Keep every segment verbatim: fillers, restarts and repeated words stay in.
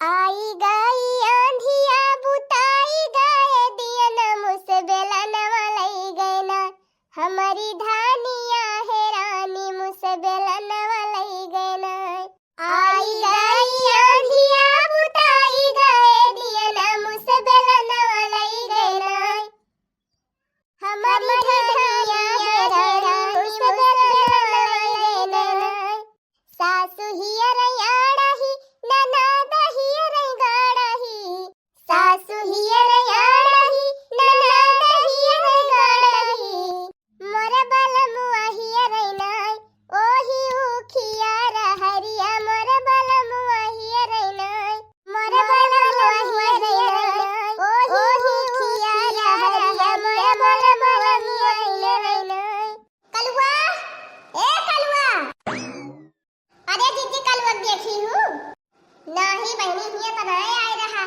आई गई आंधिया बुताई गए दियना मुसबेला नवा लई गए ना। हमारी धानिया है रानी मुसबेला नवा लई गए ना। आई गई आंधिया बुताई गए दियना मुसबेला नवा लई गए ना। हमारी धनिया है रानी मुसबेला नवा लई गए ना। सासु हियर आड़ही, ननद हियर गाड़ही। सासु हियर आड़ही, ननद हियर गाड़ही। मोर बलमुआ हियर नाय, ओही उखिया रहरिया। मोर बलमुआ हियर नाय, मोर बलमुआ हियर नाय, ओही उखिया रहरिया। मोर बलमुआ हियर नाय। कलुआ, ए कलुआ। अरे जीजी, कलुआ देखी हूँ। नाही बहिनी, हियाँ तो नाय आए रहा।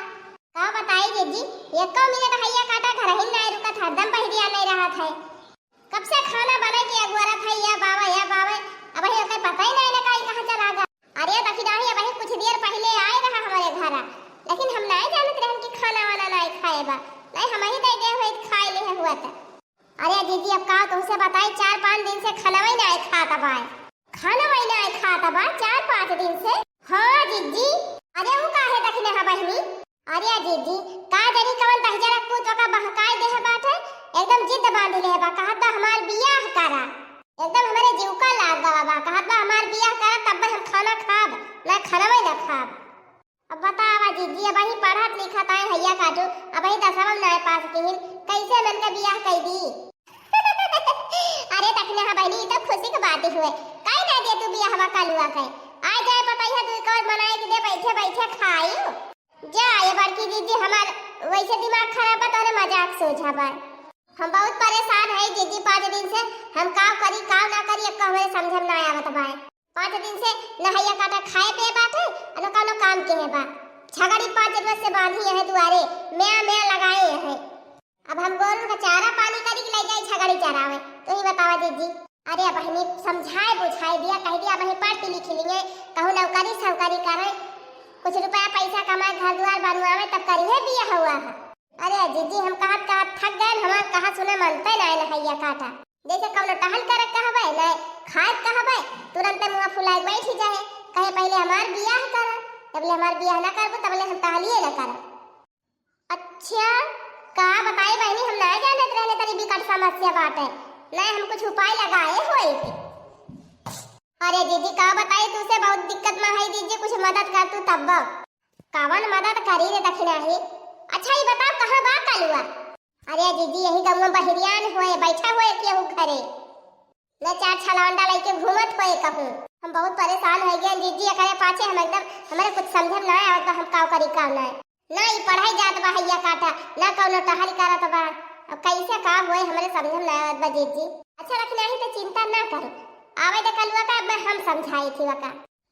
का बताई जीजी, एको मिनट हैया काटा घर ही नाय रुकत, हरदम बहिरिया नाय रहत है। कब से खाना बने के अगुआरत है, या बावे, या बावे, अबही ओके पता ही नाय लगा, ई कहाँ चला गा। अरे दखिनाही, अबही कुछ देर पहिले आए रहा हमरे घरा, लेकिन हम नाय जानत रहन कि खाना वाना नाय खाए बा, नाय हमही दे दे हुए खाए ले हुआ त। अरे जीजी, अब का तुमसे बताई, चार पाँच दिन से खाना वही नाय खात बाय। खाना वही नाय खात बा चार पाँच दिन से। हाँ जीजी। अरे ऊ काहे दखिनाहा बहिनी? अरे जीजी, का जानी कवन दहिजरा पूत ओका बहकाए देहे बाटे, एकदम जिद बांध लेहे बा, कहत बा हमार बियाह करा। एकदम हमरे जीव का लाग गवा बा, कहत बा हमार बियाह करा तब हम खाना खाब, ना खाना वही ना खाब। अब बतावा जीजी, अबही पढ़त लिखत आए हैया काटू, अबही दसवा में नाय पास किहिन, कैसे हम इनके बियाह कई दी? अरे दखिनाहा बहिनी, ई तो खुशी के बात ही हुए, काहे ना दे तू बियाहवा कलुआ के? आ जाए पतैया, तू एक और बनाए के दे, बैठे बैठे खाई। जा ये बड़की जीजी, हमार वैसे दिमाग खराब बा, तोरे मजाक सोझा बा। हम बहुत परेशान है जीजी, पाँच दिन से हम का करी, का ना करी, एक हमरे समझ में ना आवत बा। पाँच दिन से न हैया काटा खाए पे बाटे, न कौनो काम के है बा। छगड़ी पाँच रोज से बांधी है दुआरे, म्या म्या लगाए है। अब हम गोरू का चारा पानी करी के ले जाई छगड़ी चरावे, तू ही बतावा जीजी। अरे बहिनी, समझाए बुझाए दिया, कह दिया बहिनी पढ़ के लिख लिए, कहूँ नौकरी सौकरी करे, कुछ रुपया पैसा कमाए, घर दुआर बनवावे, तब करिए बिया हुआ है। अरे जीजी, हम कहत कहत थक गए, हमार कहा सुने मनते ना है हैया काटा। जैसे कौनो टहल करे कहबे, न खाए कहबे, तुरंते मुँह फुलाए बैठ जाए, कहे पहले हमार बियाह कर, जबले हमार बियाह ना करबू तबले हम टहलिए ना करब। अच्छा, का बताई बहिनी, हम ना जानत रहने तनी बिकट समस्या बाटे, ना हम कुछ उपाय लगाए होई। अरे जीजी, का बताई, तू से बहुत दिक्कत में है जीजी, कुछ मदद कर तू तब। कवन मदद करी रे दखिनाही? अच्छा, ई बताओ, कहाँ बा कलुआ? अरे जीजी, यही गौवा बहिरियान होए, बैठा होए केहू घरे, न चार छलांडा लइके घूमत होए कहूँ। हम बहुत परेशान हो गए जीजी, एकरे पाछे हम एकदम, हमारे कुछ समझे में ना आवत बा, हम का करी का ना। ना ई पढ़ाई जात बा हैया काटा, ना कौनो टहल करत बा, अब कैसे का होए, हमारे समझे में ना आवत बा जीजी। अच्छा दखिनाही, तो चिंता ना करो, आवे दे कलुआ का, अब मैं हम समझाई थी वका।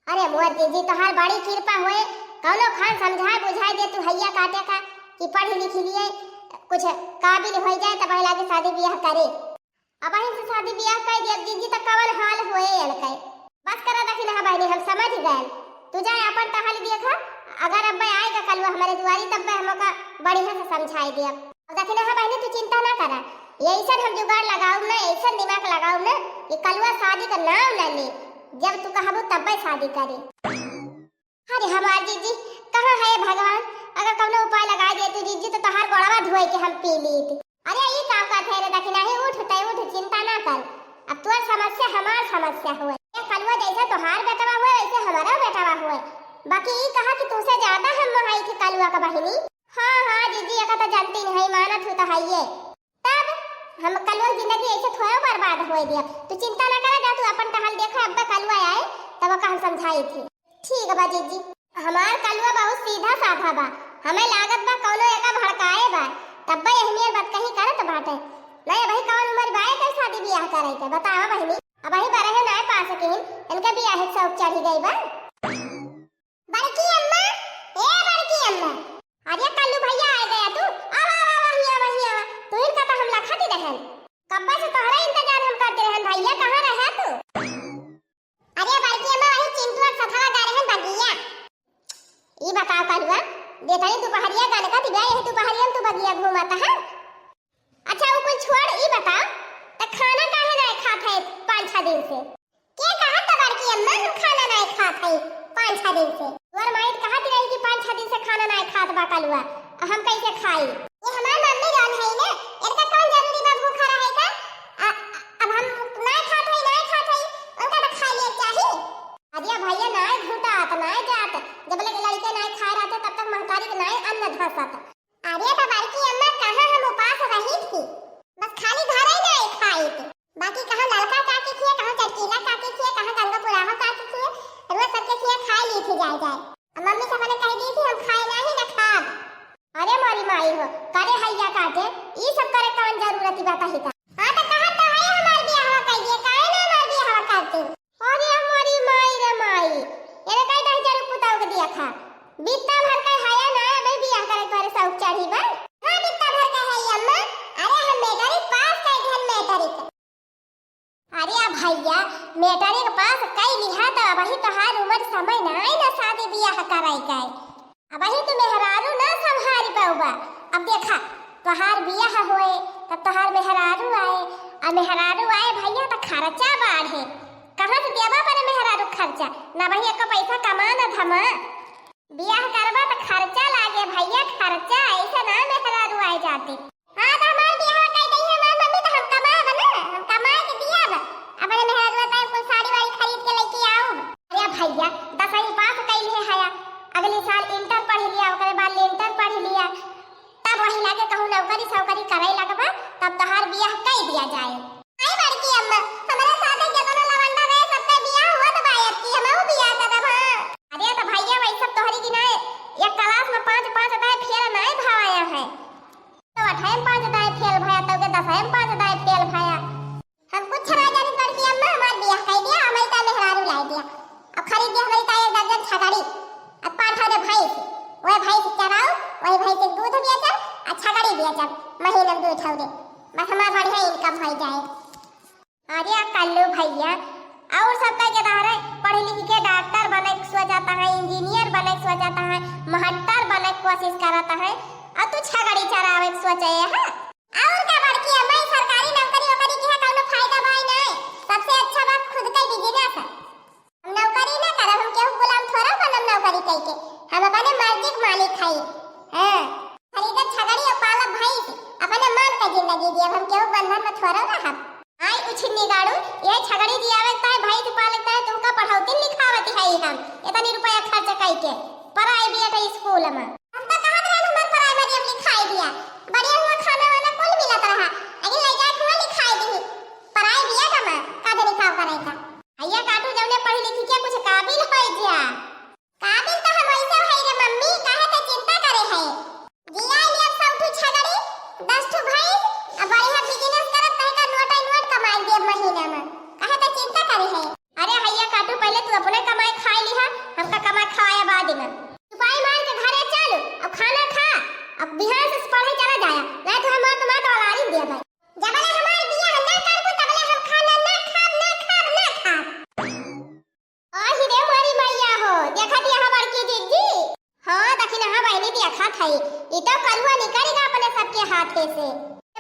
अरे मोर जीजी, तोहार बड़ी कृपा होए, कौनो खान समझाए बुझाए दे तू हैया काटे का, कि पढ़ लिख लिए, कुछ काबिल हो जाए, तब लागे शादी ब्याह करे। अबहिन से शादी ब्याह कर दिया जीजी, तो कवन हाल होए इनके। बस करा दखिनाहा बहिनी, हम समझ गए। तू जाए अपन टहल देखा, अगर अब्बे आएगा कलुआ हमारे दुआरी, तब हम ओका बढ़िया से समझाए दिया। अब दखिनाहा बहिनी, तू चिंता ना करा, ऐसन हम जुगाड़ लगाऊ ना, ऐसन दिमाग लगाऊ ना कि कलुआ शादी का नाम ना ले। जब तू कहबू तब्बे शादी करे। अरे हमार जीजी, कहाँ है भगवान? अगर कौनो उपाय लगा दे तू जीजी, तो तोहार गोड़वा धोए के हम पी लीत। अरे ई का कहत है रे दखिनाही, उठ तय उठ, चिंता ना कर। अब तोर समस्या हमार समस्या हुए। ये कलुआ जैसे तोहार बेटवा हुए, वैसे हमारा बेटवा हुए। बाकी ई कहा कि तुमसे ज्यादा हम मोहाई थी कलुआ का बहिनी। हाँ, हाँ, जीजी, एका तो जानती नहीं, मानत हूँ तो है ये। तब हम कलुआ की जिंदगी ऐसे थोड़ा बर्बाद होए दिया। तू चिंता ना करा, जा तू अपन टहल देखा, अब कलुआ आए, तब ओका हम समझाई थी। ठीक बा जीजी। हमार कलुआ बहुत सीधा साधा बा, हमें लागत बा कौनो एका भड़काए बा, तब्बे एहनियर बात कहीं करत बाटे। नहीं, अबही कौन उम्र बा एकर शादी ब्याह करे के, बतावा बहिनी। अबही बरहे नाय पा सकिन, इनके ब्याह के शौक चढ़ी गई बा। बड़की अम्मा, ए बड़की अम्मा। अरे कल्लू भैया आ गया तू, आवा, आवा, आवा, हिया आवा, हिया आवा। तू इनका तो हम लखत ही रहन। कब्बा से तोहरा इंतजार हम करते रहन भैया, कहाँ रहा तू? अरे बड़की अम्मा, वही चिंटुआ के सथवा जा रहन बगिया। ई बताओ कलुआ, देतनी दुपहरिया गनकत बा, यही दुपहरिया में तू बगिया घूमत है? अच्छा, उ कुल छोड़, ई बताओ, त खाना काहे नाय खात है पाँच छह दिन से? के कहत बा बड़की अम्मा हम खाना नाय खात है पाँच छह दिन से? तोर माई त कहत रही कि पाँच छह दिन से खाना नाय खात बा कलुआ, अब हम कैसे खाई? ये हमार मम्मी जौन है ना, इनका कौन जरूरी बा भूखा रहे का? अ-, अब हम नाय खात है, नाय खात है, उनका तो खाए के चाही। अरे भैया, नाय घुटात, नाय जात, जब लड़के लड़के नाय खाए रहते, तब तक महतारी के नाय अन्न धसत। अरे तो बड़की अम्मा, कहाँ हम उपास रही थी, बस खाली घरे नाय खाई थी, बाकी कहाँ ललका काकी खिया, कहाँ चटकीला काकी खिया, कहाँ गंगा पुराहा काकी खिया, रोज सबके खिया खाए ली थी जाए जाए। अब मम्मी से अपने कह दी थी हम खाए नहीं ना खाब। अरे मोरी माई हो, करे हैया काटे, ई सब करे कौन जरूरत बा कही का? हाँ तो कहत तो है हमार बियाहवा कर दिए, काहे ना हमार बियाहवा करते? अरे मोरी माई रे माई, एने कई दस हजार पुताऊ के दिया खा। बित्ता भर का हैया ना, अबे बियाह करे तोरे शौक चढ़ी बा। हाँ बित्ता भर का है अम्मा, अरे हम मैट्रिक पास कर दिहन मैट्रिक। अरे आ भैया, मैट्रिक पास कई लिहा त अबही तोहार उम्र समय नाई ना शादी बियाह कराई के। अबही तू मेहरारू ना संभारी पउबा। अब देखा, तोहार बियाह होए, तब तोहार मेहरारू आए, आ मेहरारू आए भैया त खर्चा बाढ़े। कहाँ से देबा अपने मेहरारू खर्चा? ना बही एको पैसा कमा ना धमा। बियाह करबा त खर्चा लागे भैया, खर्चा। ऐसे ना मेहरारू आए जाते। हाँ, तो हमार बियाह कई दई हमार मम्मी, तो हम कमाब ना, हम कमाए के दियाब। अपने मेहरारू ताई कुल साड़ी वाड़ी खरीद के लेके आउब। अरे भैया, दसवीं पास कई लिहे हया, अगले साल इंटर पढ़ लिया, ओकरे बाद लेंटर पढ़ लिया, तब वही लागे कहूँ नौकरी सौकरी करे लगबा, तब तोहार बियाह कई दिया जाए। आई बड़की अम्मा, हमारे साथे जितना लवंडा रहे, सबके बियाह हुआ तो बा, अब की हमहू बियाह करब, हाँ। अरे तो भैया, वही सब तोहरी की ना, एक क्लास में पाँच पाँच दाए फेल नाई भवाया है। तो अठारह में पाँच दाए फेल भया, तो के दसवीं में पाँच दाए फेल भया। हम कुछ ना जानी बड़की अम्मा, हमार बियाह कई दिया, हमारी ताई मेहरारू लाई दिया। अब खरीद दिया हमारी ताई एक दर्जन छगड़ी, अब पाठा दे भैंस, वही भैंस चराओ, वही भैंस के दूध बेचब, आ छगड़ी बेचब, महीना में दू ठौरे, बस हमार बढ़िया इनकम हो जाए। अरे आ कल्लू भैया, और सब कह के रह रहे, पढ़ लिख के डॉक्टर बने के सोचता है, इंजीनियर बने के सोचता है, महट्टर बने के कोशिश करता है, और तू छगड़ी चरावे के सोचे है। और का बड़की अम्मा, ई सरकारी नौकरी वोकरी के है, कौनो फायदा भाई नहीं, सबसे अच्छा बा खुद के बिजनेस। हम नौकरी ना करब, हम केहू गुलाम थोड़ा बनब नौकरी कई के, हम अपने मर्जी के मालिक हई। हाँ, खरीदब छगड़ी और पालब भैंस, अपने मन का जिंदगी जियब, हम केहू बंधन में थोड़ा रहब। आई उछिन्नी गाड़ू, यह छगड़ी जियावे के ताहे, भैंस पाले के ताहे, तुमका पढ़ौती लिखावत है हम, इतनी रुपया खर्च कई के, प्राइवेट स्कूल में। हम तो कहत रहन हमार प्राइमरी अब लिखाई दिया, बढ़िया हुआ खाना वाना कुल मिलत रहा, लेकिन ले जाके हुआ लिखाई दी प्राइवेट में, का जानी का करे का। भैया काटू जौने पढ़ी लिखी के कुछ काबिल होई जा। काबिल तो हम ऐसे हई रे मम्मी, काहे के चिंता करे है? जिया लिया सौ ठू छगड़ी, दस ठू भैंस, अब बढ़िया बिजनेस करब, कहे का नोटा नोट कमाई देब महीना में, काहे के चिंता करे है? अरे हैया काटू, पहले तू अपने कमाई खाई लिहा, हमका कमाई खवाया बाद में। चुपाई मार के घरे चल, अब खाना खा, अब बिहान से पढ़े चला जाया, नहीं तो हमार तुम्हार तो अलारी दिया भाई। जबले हमार बियाह ना करबू, तबले हम खाना ना खाब, ना खाब, ना खाब। आही रे मोरी मैया हो, देखत यहाँ बड़की जिज्जी। हाँ, दखिनहा बहिनी देखत हई, ई तो कलुआ निकल गा अपने सबके हाथे से।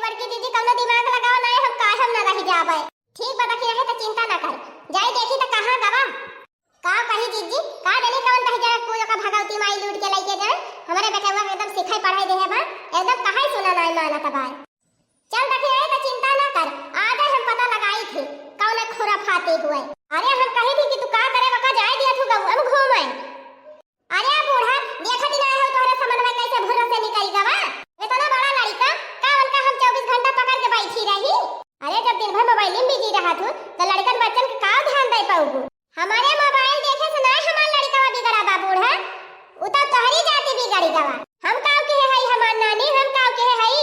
बड़की जिज्जी, कौनो दिमाग लगावा ना, हम काहे हम ना रह जाबे। ठीक बा, दखिनहा तो चिंता ना कर, जाई देखी तो कहाँ गवा। का कही जिज्जी, का जानी कौन दहिजरा पूजा का भगवती माई लूट के लइके जाए, हमारे बेटवा के एकदम सिखाई पढ़ाई देहे बा, एकदम कहाई सुना नाई मानत बा। चल दखिनहा, तो चिंता ना कर, आ जाए हम पता लगाई थी, कौन खुराफाती हुए। अरे हम कही थी कि तू का करे बका जाए दिया तू गऊ, हम घूमे। अरे बूढ़ा, देखत ही ना हो तोहरे समनवा कैसे भुर्र से निकल गवा। इतना बड़ा लड़का, का उनका हम चउबीस घंटा पकड़ के बैठी रही? अरे जब दिन भर मोबाइल में बिजी रहा तू, तो लड़कन बच्चन के का ध्यान दे पाऊबू? हमारे मोबाइल देखे से ना हमार लड़कवा बिगड़ा बा बूढ़ा, उ तो तोहरी जाति बिगड़ी गवा। हम काव के हई हमार नानी, हम काव के हई?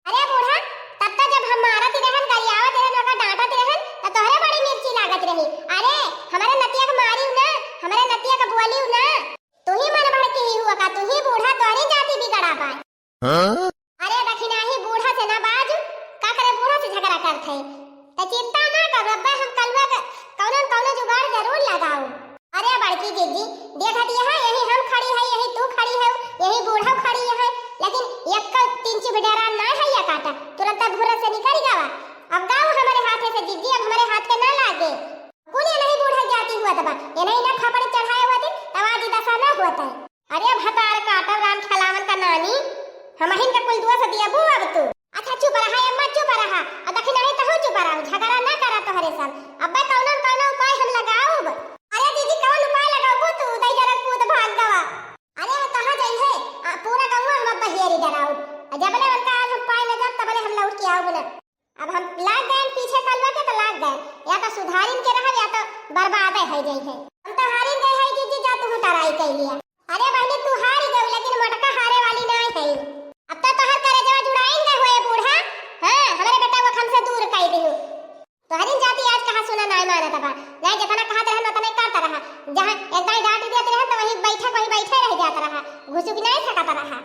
अरे बूढ़ा, तब तो जब हम मारत रहन, गरियावत रहन, ओका डांटत रहन, तो तोहरे बड़ी मिर्ची लागत रही। अरे, हमारे नतिया के मारी ना, हमारे नतिया के बोली ना। तू ही मन भड़की हुआ का, तू ही बूढ़ा, तोहरी जाति बिगड़ा बा। हाँ? अरे दखिनहा, बूढ़ा से ना बाजू, का करे बूढ़ा से झगड़ा करत है? त चिंता ना कर, अब्बे हम कलुआ के कौनो न कौनो जुगाड़ जरूर लगाऊ। अरे बड़की जिज्जी, देखत यहाँ यही हम खड़ी है, यही तू अरे भतार काटब राम खेलावन का नानी, हमहिन का कुल दोष दियबू अब तू। अच्छा चुप रहा अम्मा, चुप रहा। अब देखी नहीं तहू चुप रहा, झगड़ा ना करा तोहरे सब। अब्बे कौनो न कौनो उपाय हम लगाउब। अरे दीदी कौन उपाय लगाउबू तू, दई जरा कूद भाग गवा। अरे हम कहाँ जाई है? आ, पूरा गौवा हम अब्बे हेरी डराउब। आ जबले उनका आज हम पाए न जाब तबले हम लौट के आउब ना। अब हम लाग गए पीछे कलुआ के तो लाग गए, या तो सुधारिन के रहब या तो बर्बादे हो जाई है। हम तो हारिन गए है दीदी, जा तू टराई कर लिया। अरे बहनी तू हारी गई लेकिन मोटका हारे वाली नहीं है। अब तो तोहर करेजवा जुड़ाइन गए हुए बूढ़ा। हाँ हमरे बेटा को हमसे दूर कर दिहू। तोहरिन जाति आज कहाँ सुना नाय मानत बा। नाय जितना कहत रहन उतना करत रहा। जहाँ एक दाई डांट देत रहन तो वहीं बैठक वहीं बैठे रह जात रहा। घुसुक नाय सकत रहा।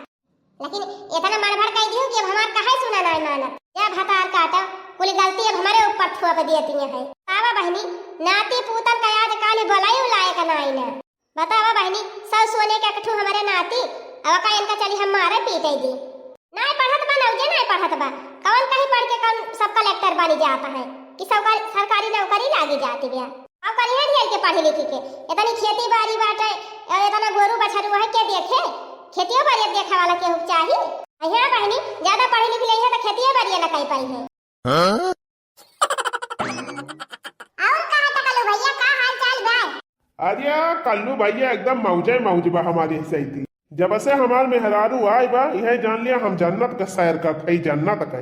लेकिन इतना मड़बड़ कह दियो कि अब हमार काहे सुना नाय मानत। या भतार काटा, कुल गलती अब हमारे ऊपर थोप दिए तिये है। बाबा बहनी, नाती पूतन का आज काल बोलाई लायक नाय ना। बतावा बहनी, सब सोने के अकठू हमारे नाती, अब का इनका चली हम मारे पीटे दी। नाय पढ़त बा, नौजे नाय पढ़त बा, कौन कहीं पढ़ के कौन सब कलेक्टर बनी जाता है कि सब का सरकारी नौकरी लागी जाती बिया। अब करिए ढेर के पढ़ी लिखी के, इतनी खेती बाड़ी बाटे, और इतना गोरू बछरू है, के देखे? खेतियो बाड़ी देखे वाला केहू चाही? अहिया बहनी, ज्यादा पढ़ी लिखी नहीं है तो खेतियो बाड़ी ना कर पाई है। हाँ? और कहा टकलू भैया, का हाल चाल बा? अरे कल्लू भैया एकदम मौजे मौज बा हमारे सैती। जब से हमार मेहरारू आए बा, यह जान लिया हम जन्नत का सैर करत हई, जन्नत का।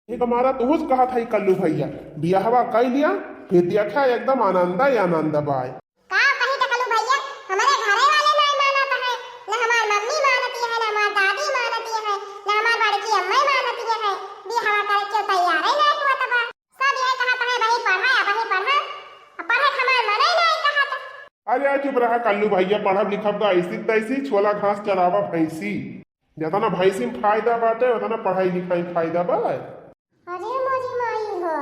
एक हमारा तुहुस कहत हई कल्लू भैया, बियाहवा कई लिया, फिर देखा एकदम आनंदा ही आनंद बाय। का कही टकलू भैया, हमारे घरे वाले नाय मानत है, न हमार मम्मी मानती है, न हमार दादी मानती है, न हमार बड़की अम्मा मानती है, बियाहवा करे के तैयार ही नाय हुआ तबा। सब यही कहत है, "वही पढ़ा, वही पढ़ा।" अब पढ़े के हमार मने नहीं कहत। अरे चुप रहा कल्लू भैया, पढ़ब लिखब का ऐसी तैसी, छोला घास चरावा भैंसी। जितना भैंसी में फायदा बाटे, उतना पढ़ाई लिखाई में फायदा बा। अरे मोरी माई हो,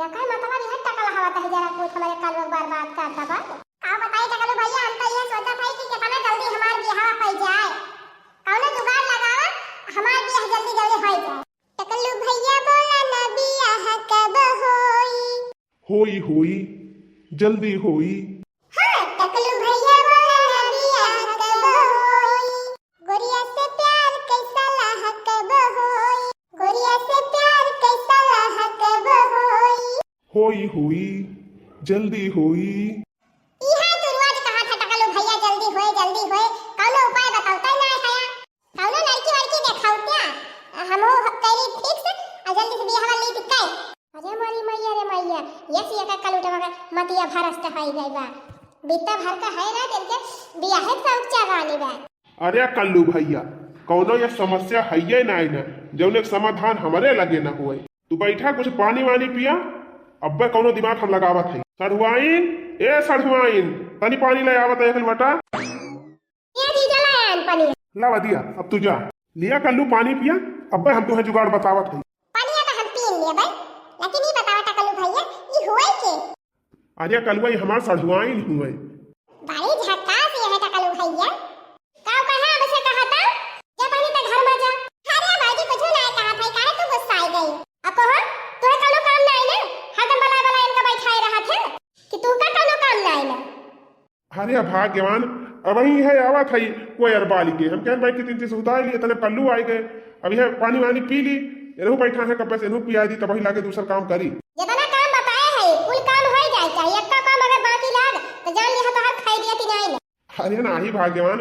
एकर मतलब यह टकल हवा तही जरा कुछ हमारे कल बर्बाद करता बा। का बताई टकलू भैया, हम तो ये सोचत है कि कितना जल्दी हमार बियाह पै जाए, कौनो जुगाड़ लगावा, हमार बियाह जल्दी जल्दी हो जाए। टकलू भैया बोला ना बियाह कब होई? होई, होई, जल्दी होई। हाँ, टकलू भैया बोला ना बियाह कब होई? गोरिया से प्यार कैसा लाह कब होई? गोरिया से प्यार कैसा लाह कब होई? होई, होई, जल्दी होई। इहे तू रोज कहत है टकलू भैया जल्दी होए, जल्दी होए, कौनो उपाय बतौते ना है। कौनो लड़की वड़की देखाऊ क्या? हमहू करी fix और जल्दी से बियाह वाली टिकाई। अरे मोरी मैया रे मैया, ये सिया का कलूटवा का मतिया भरस तो है गई बा। बित्ता भर का है ना, तेरे के बियाहे के शौक चढ़ानी बा। अरे कल्लू भैया, कौनो ये समस्या है ये ना, ना, जौन एक समाधान हमारे लगे ना हुए। तू बैठा, कुछ पानी वानी पिया, अब्बे कौनो दिमाग हम लगावत है। सढ़ुआइन, ए सढ़ुआइन, तनी पानी ले आवत है एक लोटा। ये जीजा लायन पनिया। लावा दिया, अब तू जा। लिया कल्लू पानी पिया, अब्बे हम तुहे जुगाड़ बतावत हई। पनिया तो हम पी लेबे, लेकिन ई बतावा टकलू भैया, ई हुए के? अरे कलुआ, ई हमार सढ़ुआइन हुए। बड़ी झकास ये है टकलू भैया। का कहा अब से कहा था? जा बहनी ते घर में जा। अरे भाईजी कुछ ना कहा था, काहे तू गुस्साई गई? अब कहो, तोहे कौनो काम ना आई ना, हरदम बला बला इनका बैठाए रहा था कि तू का कौनो काम ना आई ना। अरे भाग्यवान, अबही है आवत हई कोयर बाली के। हम कहन भाई कितनी चीज उतार लिए, तने पल्लू आई गए। अब यह पानी वानी पी ली, इनहू बैठा है कब्बे से, इनहू पिया दी, तबही लागे दूसर काम करी। जितना काम बताए है, कुल काम होई जाए, चाहे एक्का काम अगर बाकी लाग, तो जान लिहा तोहार खाई दिया कि नहीं। अरे नाही भाग्यवान,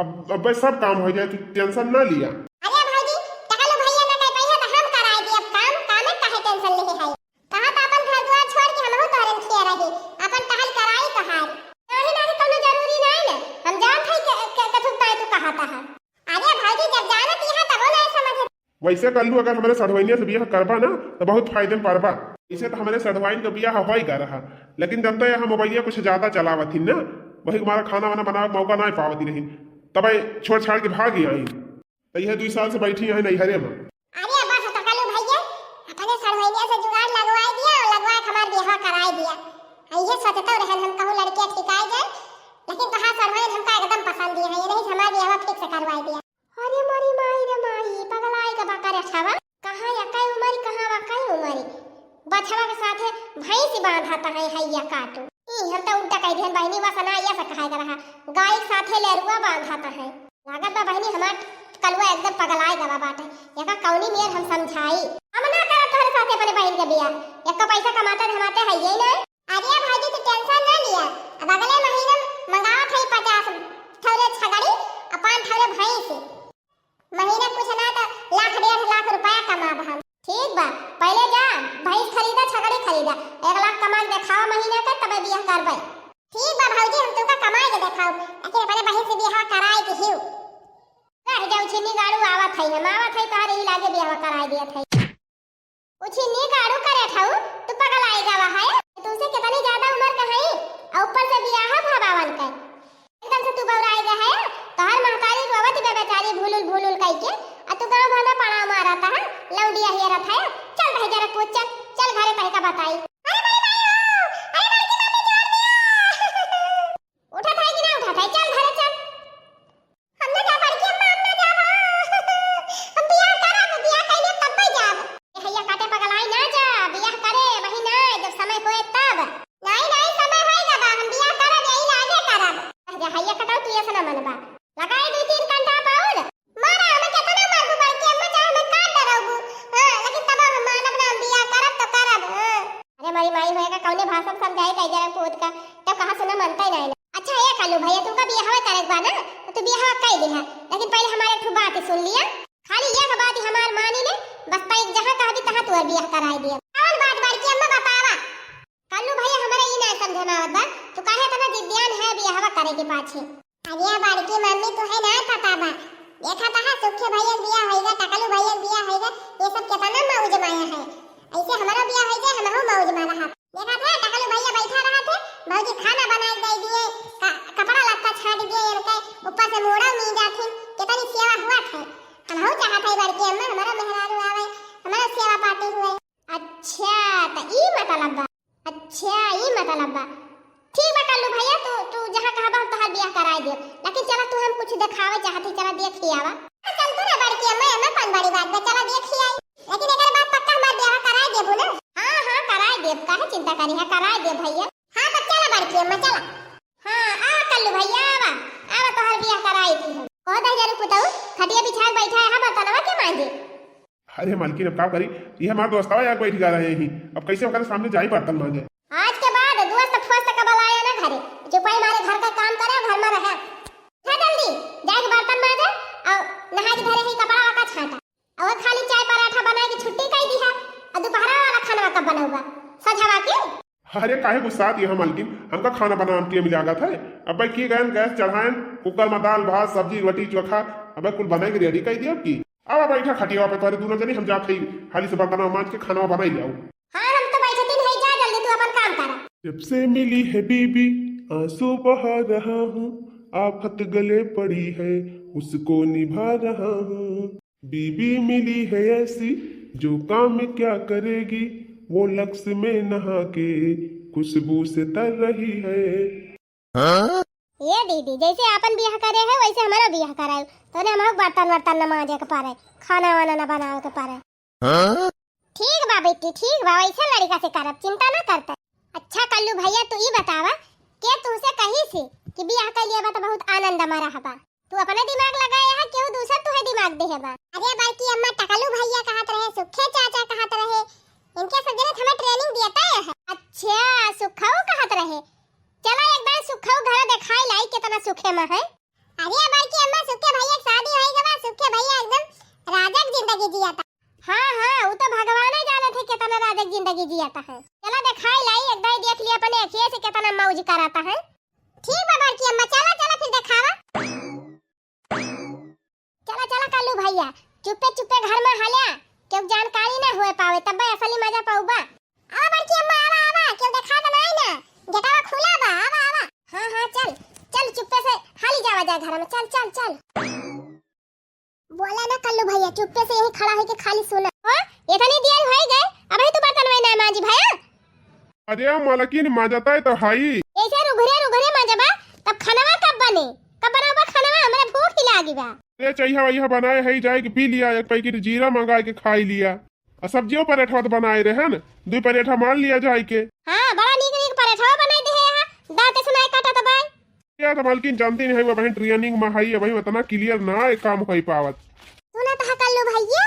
अब, अब बस सब काम हो जाए, तू tension ना लिया। अरे भाईजी, टकलू भैया ना कह पाई है तो हम कराए दी अब काम, कामे काहे tension लेहे है? कहा तो अपन घर दुआर छोड़ के हमहू तोहरे में खिया रही, अपन टहल कराई तोहार। नाही, नाही, कौनो जरूरी नाही ना। हम जानत हई के, के, कथुक ताई तू कहा तहा। अरे भौजी, जब जानत इहा तबो नाही समझ। वैसे कल्लू, अगर हमरे सढ़ुआइनिया से बियाह करबा ना, तो बहुत फायदे में पड़बा। इसे तो हमरे सढ़ुआइन के बियाह होई गा रहा, लेकिन जनता यहाँ मोबाइलिया कुछ ज्यादा चलावत ही ना, वही हमारा खाना वाना बनावे के मौका ना पावती रही, तब छोड़ छाड़ के भाग ही आई। तो यह दुई साल से बैठी है नैहरे में। अरे बस टकलू भैया, अपने सढ़ुआइनिया से जुगाड़ लगवाई दिया और लगवा के हमार बियाह कराई दिया। आ, ये सोचते रहन हम कहूँ लड़कियाँ ठिकाई जाए, लेकिन तोहार सढ़ुआइन हमका एकदम पसंद ही है, ये नहीं से हमार बियाह fix करवाई दिया। अरे मोरी माई रे माई, पगलाई के बकरे छवा, कहाँ या कई उमरी, कहाँ वा कई उमरी, बछवा के साथे भैंस बांधा तहै हैया काटू। ई हम तो उल्टा कह दिहन बहिनी, वसना या से कहा रहा। गाय के साथे लेरुआ बांधत है। लागत बा बहिनी हमार कलुआ एकदम पगलाए गवा बाटे। एका कौनी मेर हम समझाई। हम ना करब तोहरे साथे अपने बहिन के बियाह। एको पैसा कमाते धमाते है ये ना। अरे भौजी, तू tension ना लिया, अब अगले महीना मंगावत है पचास ठौरे छगड़ी और पाँच ठौरे भैंस। महीना कुछ ना तो लाख डेढ़ लाख रुपया कमाब हम। ठीक बा, पहले जा भैंस खरीदा, छगड़ी खरीदा, एक लाख कमा के देखावा महीना के, तबे बियाह करबे। ठीक बा भौजी, हम तुमका कमाए के देखाओ, लेकिन अपने बहिन से बियाह कराए के हियो। रह जाऊ छिन्नी गाड़ू, आवत है, हम आवत है, तोहरे ही लागे बियाह कराए दियत है। उछिन्नी गाड़ू करे ठाऊ, तू पगलाए गवा है। तुमसे कितनी ज्यादा उम्र का है, और ऊपर से बियाह भवावन का। एकदम से तू बौराए गया है, तोहर महतारी रोवत बे बेचारी भूलुल भूलुल कइके, आ तू गाँव भर में पड़ाव मारत है, लौंडिया हेरत है। चल भाई जरा कूद चल, चल घरे कहीं का बताई। अरे बड़ी माई हो, अरे बड़की मम्मी जोर दिया। उठत है कि ना उठत है, चल घरे चल। हम ना जाब बड़की अम्मा, हम ना जाब, हाँ। हम बियाह करब, बियाह कइले तब्बे जाब। ए हैया काटे पगलाई ना जा, बियाह करे, वही ना, जब समय होए तब। नाई, नाई, समय होए गवा, हम बियाह करब, यही लागे करब। अरे हैया कटाऊ, तू ऐसा ना मनबा। लगाए दू तीन कंटा पाउल। मारा, हमें कितना मारबू बड़की अम्मा, चाहे हमें काट डराबू। हाँ, लेकिन तब हम मानब ना, हम बियाह करब तो करब, हाँ। अरे मोरी माई होएगा, कौने भाषा में समझाई कई जरा पूत का, तब कहा सुना मनता ही नहीं ना। अच्छा, ए कल्लू भैया, तुमका बियाहवा करे के बा ना, तो तू बियाहवा कई दिहा, लेकिन पहले हमारे एक ठो बात सुन लिया। खाली एक बात हमार मानी ले, बस तई जहाँ कहबी तहाँ तोर बियाह कराई दिया। कौन बात बड़की अम्मा बतावा? कल्लू भैया, हमारे ई ना समझ में आवत बा, तू काहे इतना जिद्दियान है बियाहवा करे के पाछे? अरे बड़की मम्मी, तू है ना पता बा, देखा तहा सुखे भैया बियाह होइगा, टकलू भैया बियाह होइगा, ये सब कितना मौज माया है। ऐसे हमारा बियाह होइगा, हमहू मौज में रहा। देखा थे टकलू भैया बैठा रहा थे, भौजी खाना बना के दे दिए, का, कपड़ा लत्ता छाट दिए, इनके ऊपर से मोड़ा नी जाथिन, कितनी सेवा हुआ थे। हमहू चाहत है बड़की अम्मा, हमारा मेहरारू आवे, हमारा सेवा पाती हुए। अच्छा, त ई मतलब बा। अच्छा, ई मतलब बा। ठीक बा कल्लू भैया, तू, तू जहाँ कहबा हम तोहार बियाह कराए देब, लेकिन चला तू हम कुछ देखावे चाहत ही, चला देख ही आवा। चल तू ना बड़की अम्मा, एमे कौन बड़ी बात बा, चला देख ही आई। लेकिन एकर बाद पक्का हमार बियाह कराए देबू ना? हाँ, हाँ, कराए देब, काहे चिंता करी है, कराए देब भैया। हाँ, तो चला बड़की अम्मा, चला। हाँ, आ कल्लू भैया, आवा, आवा तोहार बियाह कराए दी हम। कह दे जरू पुतऊ, खटिया बिछा के बैठा है, हाँ, बर्तनवा के मांजे। अरे मालकिन, अब का करी, ये हमार दोस्तवा यार बैठ गा रहे हैं, अब कैसे ओकरे सामने जाई बर्तन मांजे? आज के बाद दोस्त फोस्त का बुलाया ना घरे, चुपाई मारे घर का काम करे, घर में रहे। उठा जल्दी, जाके बर्तन मांजे और नहा के धरे ही कपड़ा का छांटा, और खाली चाय पराठा बना के छुट्टी कर दी है, और दोपहरा वाला खाना कब बनाऊंगा? सझवा के? अरे काहे गुस्सात यहाँ मालकिन, हमका खाना बनावे के लिए मिला गया था। अब भाई की गए गैस चढ़ाएन, कुकर में दाल भात सब्जी रोटी चोखा, अब कुल बनाए के रेडी कर दिया की। अब बैठा खटिया पे तोरे दोनों जनी, हम जात हई हाली से बर्तन मांज के खाना बनाई ले आओ। हाँ, हम तो बैठे दिन है, जा जल्दी तू अपन काम कर। जब से मिली है बीबी, आंसू बहा रहा हूँ, आफत गले पड़ी है, उसको निभा रहा हूँ। बीबी मिली है ऐसी, जो काम क्या करेगी, वो लक्स में नहा के खुशबू से तर रही है। ये दीदी, जैसे आपन बियाह करे है, वैसे हमारा बियाह कराए। तोने हमहू बर्तन वर्तन न मांजे के पड़े, खाना वाना न बनावे के पड़े। ठीक बा बेटी, ठीक बा, वैसे लड़का से करब, चिंता ना करते। अच्छा कल्लू भैया, तू ई बतावा, के तुहसे कही से कि बियाह कर लिया बा तो बहुत आनंद में रहबा? तू अपने दिमाग लगाए है, केहू दूसर तुहे दिमाग देहे बा? अरे बड़की अम्मा, टकलू भैया कहत रहे, सुखे चाचा कहत रहे, इनके सब जने हमें ट्रेनिंग दियता है। अच्छा, सुखऊ कहत रहे, चला एक बार सुखऊ घर देखाई लाई, कितना सुखे में है। अरे बड़की अम्मा, सुखे भैया के शादी होई गवा, सुखे भैया एकदम राजक जिंदगी जियता। हाँ, हाँ, वो तो भगवान ही जानत है कितना राजक जिंदगी जियता है। चला देखाई लाई, एक बार देख लिया अपने अखिए से कितना मौज कराता है। ठीक बा बड़की अम्मा, चला, चला फिर देखावा। चला, चला कल्लू भैया, चुप्पे चुप्पे घर में हल्या, केहू जानकारी ना होए पावे, तब्बे असली मजा पाउबा। आवा बड़की अम्मा, आवा, आवा, केहू देखा तो नाई ना, गेटवा खुला बा, आवा, आवा। हाँ, हाँ, चल, चल चुप्पे से हाली जावा जा घर में, चल, चल, चल। बोला ना कल्लू भैया, चुप्पे से यही खड़ा होके खाली सुना। हाँ, इतनी देर हो गए, अबही तू बर्तन वही ना मांजी भैया। अरे मालकिन, मांजता है तो हाई। ऐसे रुघरे रुघरे मांजबा, तब खानवा कब बने? कब बनाबा खानवा? हमरा भूख ही लागी बा। अरे चैहा वैहा बनाए है, जाए के पी लिया एक पैकेट जीरा मंगाए के खाई लिया। आ सब्जियों परेठवा तो बनाए रहे न, दो परेठा मान लिया जाए के। हाँ, बड़ा नीक नीक परेठवा बनाए दे है यहाँ, दांत से नाई काटा तो बाय। या तो मालकिन जानती नहीं है, वह बहन ट्रेनिंग में है, वही उतना क्लियर ना है काम हो पावत। सुनत है कल्लू भैया?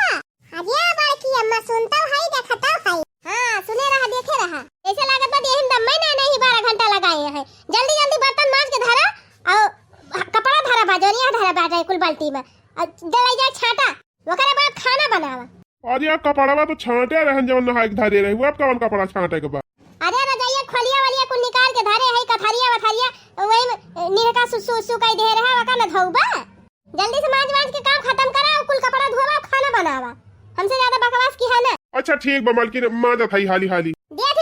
अरे बड़की अम्मा, सुनतौ है, देखतौ है। हाँ, सुने रहा, देखे रहा। ऐसे लागत बा यही में दम्मे ना नहीं, बारह घंटा लगाए हैं। जल्दी जल्दी बर्तन मांज के धरा और कपड़ा धरा बा, जोनिया धरा बा जाए कुल बाल्टी में। और दे ले जाए छाटा, ओकरे बाद खाना बनावा। अरे यार, कपड़वा तो छांटे रहन जवन नहाए के धरे रहे, वो अब कवन कपड़ा छांटे के बा? अरे रजाइया खोलिया वलिया कुल निकाल के धरे है, कथरिया वथरिया, वही में निरका सुसु सुसु कई दे रहे, ओका न धोबा। जल्दी से मांज मांज के काम खत्म करा, कुल कपड़ा धोवा, खाना बनावा। हमसे ज्यादा बकवास की है ना। अच्छा ठीक बा मालकिन, मांजत हई हाली हाली। देख